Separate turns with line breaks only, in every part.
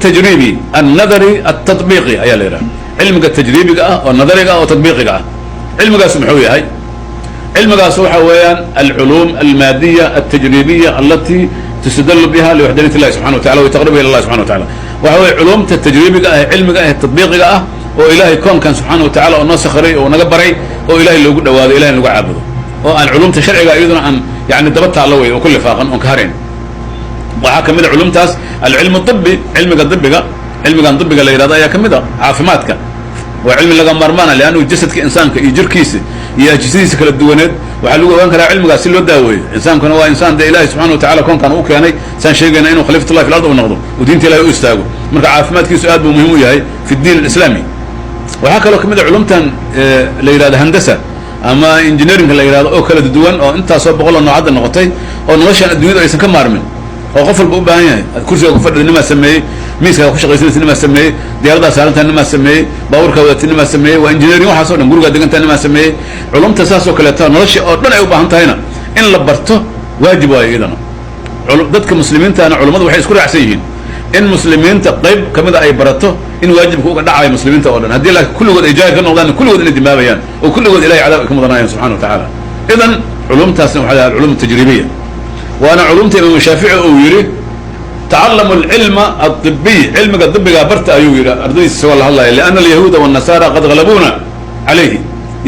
altajribi annadari altatbiiqi ayaa la yidhaha. Cilmiga tajriibiga ah oo nadariga ah oo tatbiiqiga ah. Cilmigaas muxuu yahay? Cilmigaas waxa weeyaan alculuum almaadiya altajribiya alati tustadalu biha liwaxdaniyat illahi subxana wa tacala wa taqribuha ila allah subxana wa tacala. Waxa weye culuumta tajriibiga ah, cilmiga ah, tatbiiqiga ah oo ilaahay koonkan subxaana wa tacala oo noo sakhiray oo naga baray oo ilahay loogu dhawaado, ilahay lagu caabudo, oo aan culumta sharciga iyaduna aan yani daba taallo wey oo ku lifaaqan oon ka harayn. Waxaa ka mid a culumtaas alcilmu ibi, cilmiga dibiga, cilmigan dibiga la yidhahdo ayaa ka mid a. Caafimaadka waa cilmi laga maarmaana, leannahu jasadka insaanka iyo jirkiisa iyo ajisadiisa kala duwaneed waxaa lagu ogaan karaa cilmigaas si loo daaweeyo. Insaankuna waa insaan dee ilahi subxana wa tacala koonkan uu keenay, saan sheegayna, inuu khaliifatullahi fi ard u noqdo uu diinta ilahi u istaago. Marka caafimaadkiisu aad buu muhiim u yahay fi ddiin alislaami. Waxaa kaloo ka mid a culumtan la yidhahdo handasa ama engineeringa la yidhahdo oo kala duwan oo intaasoo boqoloo noocadda noqotay oo noloshan addunyadu aysan ka maarmin oo qof walba u baahan yahay. Kursiga ku fadhida nimaa sameeyey, miiska ku shaqaysanaysa nimaa sameeyey, diyaaradaa saarantaa nimaa sameeyey, baabuurkaa wadata nimaa sameeyey. Waa engineering waxaas o dhan. Gurigaa degantaa nimaa sameeyey. Culumta saas oo kaleeta nolosha oo dhan ay u baahan tahayna in la barto waajib waayo iyadana. Dadka muslimiintaana culummadu waxay isku raacsan yihiin in muslimiinta qayb ka mida ay barato in waajibka uga dhacayo muslimiinta oo dhan. Haddii laakiin kulligood ay jaahil ka noqdaan, kulligood inay dambaabayaan oo kulligood ilahay cadaab ay ka mudanayaan subxana wa tacaala. Idan culumtaasna waxa la alculum tajribiya, waana culumta imaamu Shaafici uu yidhi: "Tacalamu alcilma alطibiy", cilmiga dibigaa barta ayuu yidhi ardaydiisa isagoo la hadlaya, "lianna alyahuuda wالnasaara qad galabuuna calayhi".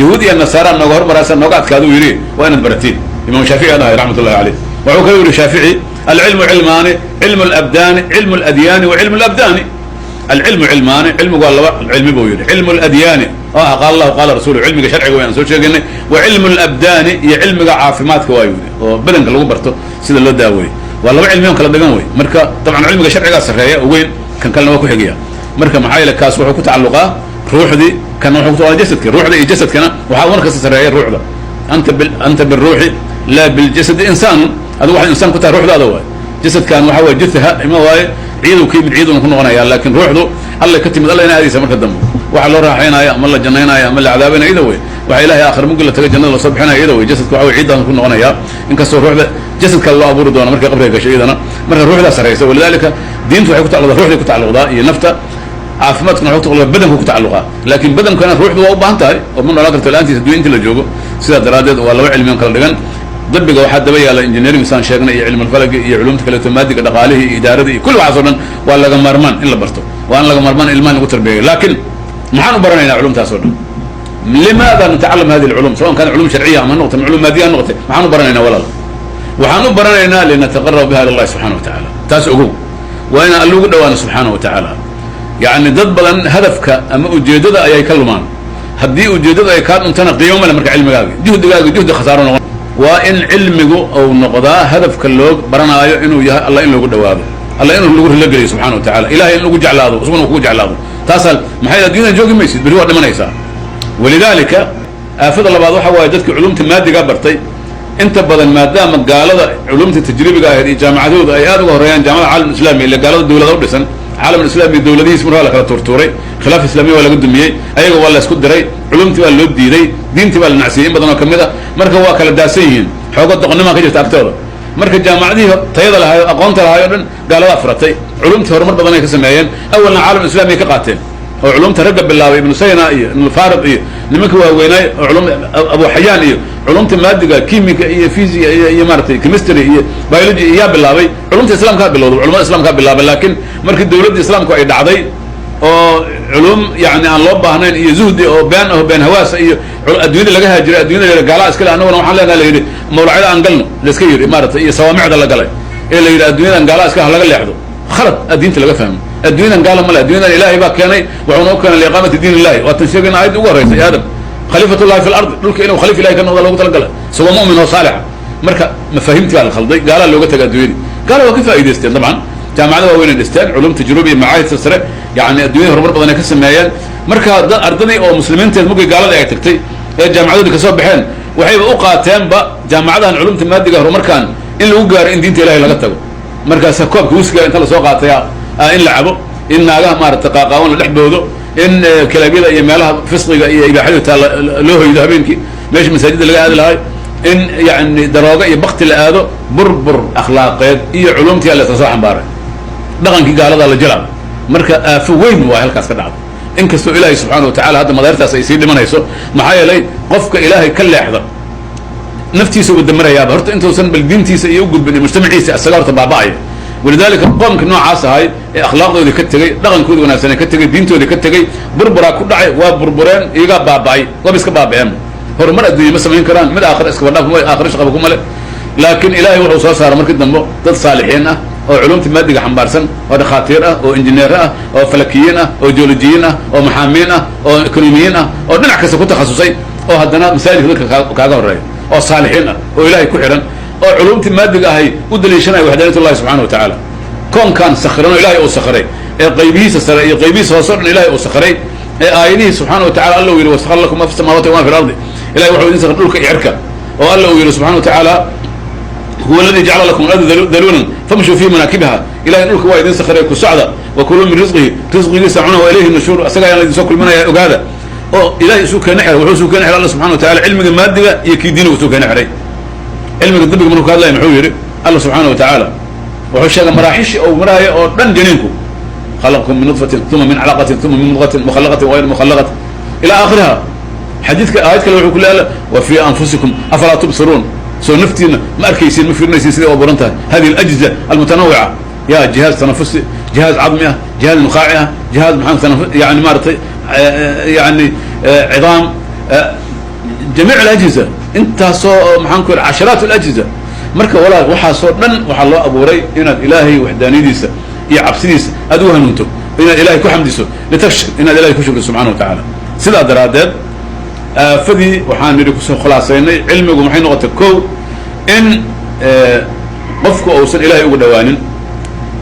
Yahuud iyo nasaara nooga hormaraasa, nooga adkaada uu yidhi, waa inaad baratiin. Imam Shaafici a dhahay raxmat ullahi caleyh. Wuxuu kaloo yidhi Shaafici: "Alcilmu cilmaani, cilmu alabdaani, cilmu aladyaani wa cilmu alabdaani". Alcilmu cilmaani, cilmigu waa laba cilmi buu yidhi: cilmu aladyaani oo ah qaala Allahu qaala rasuulu, cilmiga sharciga way aan soo sheegaynay, wa cilmu alabdaani iyo cilmiga caafimaadka waa yidhi oo badanka lagu barto sida loo daaweeyo. Waa laba cilmi on kala dhigan wey. Marka dabcan cilmiga sharcigaa sarreeya oo weyn, kan kalena waa ku xigaya. Marka maxaa yeele kaas wuxuu ku tacalluqaa ruuxdii, kana wuxuu ku tacalluqaa jasadka. Ruuxda iyo jasadkana waxaa mar kasta sarreeya ruuxda. Anta biruuxi laa biljasadi insaanun. Adigu waxaad insaan ku tahay ruuxdaada waay. Jasadkan waxa waye jutha ima waaye, ciidu ka yimid, ciiduna ku noqonaya, laakiin ruuxdu Allay ka timid, Alla ina aadaysa. Marka dambe waxa loo raaxaynaayo ama la jannaynaayo ama la cadaabanaya ida wey. Waxa Ilahay aakhir mugi la taga jannada lasoo bixinaya iyada wey. Jasadka waxa wey ciiddaan ku noqonaya, inkastoo ruuxda jasad kale loo abuuri doono markay qabriga gasho iyadana. Marka ruuxdaa sarraysa. Walidalika diintu waxay ku tacalluqdaa, ruuxday ku tacalluqdaa iyo nafta. Caafimaadkuna waxay ku tacalluqdaa badanku ku tacalluqaa, laakiin badankana ruuxdu waa u baahan tahay oo ma noolaan karto la'aantiisa addunya inta la joogo. Sidaa daraaddeed waa laba cilmi on kala dhigan. Dabiga waxaa daba yaala engineering saan sheegnay iyo cilmulfalagi iyo culumta kaleeto, maadiga, dhaqaalihii iyo idaaradii iyo kulli. Waxaas o dhan waa laga maarmaan in la barto, waa in laga maarmaan ilmaha in lagu tarbiyayo. Laakiin maxaan u baranaynaa culumtaas oo dhan? Limaada natacalam hadihi alculum, sawan kana culum sharciya ama ha noqotay ama culum maadiya ha noqotay? Maxaan u baranaynaa, walaal? Waxaan u baranaynaa linataqaraba biha ila Allahi subxana wa tacaala. Taas ogow, waa inaan Alla ugu dhawaano subxaana wa tacaala. Yacni dad badan hadafka ama ujeeddada ayay ka lumaan. Haddii ujeeddada ay kaa dhuntana qiimo male. Marka cilmigaagi, juhdigaaga juhdi khasaaro noqon. Waa in cilmigu uu noqdaa hadafka loo baranaayo inuu yahay Alla in loogu dhawaado, Alla inuu lagu rilogeliyo subxana wa tacala, Ilahay in lagu jeclaado, isaguna kugu jeclaado. Taasaa maxay. Adduunyadan joogi maysid, berri waa dhimanaysaa. Walidaalika aafada labaad waxa waaye dadka culumta maadigaa bartay inta badan, maadaama gaalada culumta tajribiga ahayd iyo jaamacadooda ay aad uga horreeyaan jaamacada caalam islami, ille gaalada dawlada u dhisan. Caalam islami dawladihiis mar waa la kala tuurtuuray, khilaaf islamiya waa laga dumiyey, ayaga waa la isku diray, culumtii baa loo diiday, diintii baa la nacsiyey in badan oo kamid a. Marka waa kala daadsan yihiin, xoogo doqonnimaa ka jirta agtooda. Marka jaamacadihii tayada lahaay o aqoonta lahaay o dhan gaaladaa furatay, culumtii horumar badan ay ka sameeyeen. Awalna caalam islamiya ka qaateen oo culumta ragga bilaabay Ibnu Sayna iyo Ibnufarid iyo nimanka waaweynaay oo culum Abu Xayaan iyo culumta maadiga, kimika iyo physica iyo maaratay chemistry iyo biology iyaa bilaabay. Culumta islaamkaa bilowday, culamada islamkaa bilaabay. Laakiin markii dawladda islaamku ay dhacday oo culum yani aan loo baahnayn iyo zuhdi oo been aho, been hawaasa iyo addunyada laga haajiray, addunyada la gaalaa iskale, annaguna waxaan leenaha la yidhi, mawlacyada aan galno laiska yidhi, maarata iyo sawaamicda la galay ee la yidhi adunyadan gaalaa iska ha laga leexdo. Khalad addiinta laga fahmo. Adunyadan gaala male, adunyadan Ilaahay baa keenay, wuxuuna u keenay liiqaamati diin illahi. Waatan sheegayna aayadda ugu horreysay, Aadam khaliifatullahi fi lard, dhulka inuu khaliif Ilahi ka noqda loogu talagala isagoo mu'min oo saalixa. Marka mafaahiimtii baa la khalday, gaalaa looga taga addunyadii. Gaala waa ka faa'idaysteen dabcan, jaamacada waaweynay dhisteen, culum tajrubi iyo macaahid sare, yani addunyada horumar badan ay ka sameeyeen. Marka ardadii oo muslimiinteed mugii gaaladii ay tagtay ee jaamacadoodii kasoo baxeen, waxayba u qaateenba jaamacadahan culumta maadiga horumarkan in lagu gaaro in diinta Ilahay laga tago. Markaasa koobka wuskiga inta lasoo qaatay in la cabo, in naagaha maarata qaaqaawan la dhex boodo, in kalaabyada iyo meelaha fisqiga iyo ibaaxadu taa loo hoydo habeenkii meesha masaajidda laga aadi lahay, in yani darooga iyo bakti la aado, burbur akhlaaqeed iyo culumtii la isla soo xambaaray, dhaqankii gaaladaa la jilaa. Marka aafo weyn waa halkaas ka dhacda, inkastoo ilaahay subxaana wa tacala hadda madaartaas ay sii dhimanayso. Maxaa yeelay qofka ilaahay ka leexda naftiisa uu damarayaaba horta intuusan bal diintiisa iyo u gudbin iyo mujtamaciisa, isaga horta baaba'aya. Walidaalika qoomka noocaas ahay ee akhlaaqdoodii ka tegey, dhaqankoodii wanaagsanee ka tegey, diintoodii ka tegey, burburaa ku dhacay, waa burbureen, iyagaa baaba'ay, waaba iska baaba'een. Horumar adduunya ma samayn karaan, mid aakhira iskaba dhaaf, aakhira shaqaba kuma le. Laakiin ilaahay wuxuu soo saaray markii dambe dad saalixiin ah oo culumta maadiga xambaarsan, oo dhakhaatiir ah, oo injineer ah, oo falakiyiin ah, oo geolojiyiin ah, oo maxaamiin ah, oo ekonomiyiin ah, oo dhinac kasta ku takhasusay, oo haddana masaajidka dadka kaaga horreeya, oo saalixiin ah, oo ilaahay ku xidhan, oo culumtii maadiga ahay u daliishanaya waxdaaniyat ullahi subxana wa tacaala. Koonkan sakhiran oo ilahay uu sakhiray, ee qaybihiisa sare iyo qaybihiisa hoose o dhan ilahay uu sakhiray, ee aayadihii subxaana wa tacala alla uu yidhi wasakhara lakum ma fi samawati wama fi lardi, ilahay wuxuu idin sakhiray dhulka iyo cirka, oo alla uu yidhi subxana wa tacaala huwa aladi jacala lakum alarda daluulan famshuu fii manaakibiha. Ilahay dhulka waa idin sakhiray, ku socda. Wa kuluu min risqihi, risqigiisa cuna, wa ilayhi nushuur, asaga ayaan idin soo kulminaya, ogaada. Oo ilahay isu keena xiray, wuxuu isu keena xiray alla subxana wa tacala cilmiga maadiga iyo kii diiniga isu keena xiray. Cilmiga dembiga markuu ka hadlaya muxuu yidhi alla subxaana wa tacaala? Wuxuu sheegay maraaxishi ou maraayo oo dhan janiinku: khalaqakum min nudfatin, uma min calaqatin, uma min mudqatin mukhallaqatin wagayr mukhallaqatin, ila aakhiriha. Xadiidka aayad kale wuxuu ku leeyahay wa fii anfusikum afalaa tubsiruun, soo naftiina ma arkaysiin, ma fiirinaysiin siday u abuuran tahay? Hadihi alajza almutanawica, ya jihaaz tanafusi, jihaaz cadmi ah, jihaaz nukhaaci ah, jihaaz maxaa yani maaratay yani cidaam, jamiic alajhiza, intaasoo maxaan ku yidhi casharaat alajhiza. Marka walaal, waxaasoo dhan waxaa loo abuuray inaad ilaahay waxdaaniyadiisa iyo cabsidiisa aad ugu hanuunto, inaad ilahay ku xamdiso, litashk inaad ilahay ku shukriso subxana wa tacaala. Sidaa daraaddeed aafadii waxaan nidhi kusoo khulaasaynay cilmigu maxay noqotay? Kow, in qofku uusan ilaahay ugu dhawaanin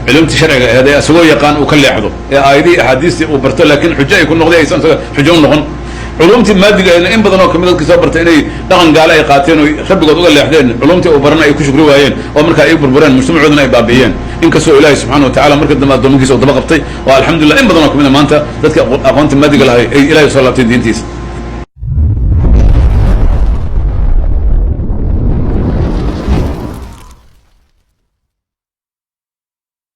culumtii sharciga aheed ee isagoo yaqaan uu ka leexdo, ee aayadihii axaadiistii uu barto laakiin xujo ay ku noqday aysan isaga xujo u noqon. Culumtii maadiga aheedna in badan oo kamid dadkii soo bartay inay dhaqan gaale ay qaateen oo rabbigood uga leexdeen, culumtii uu barana ay ku shukri waayeen, oo markaa ay burbureen, mujtamacoodana ay baabi'iyeen. Inkastoo ilaahay subxana wa tacala marka dambe addoomankiisa uu daba qabtay, oo alxamdulillah in badan oo kamid a maanta dadka aqoonta maadiga lahay ay ilahay soo laabteen diintiisa.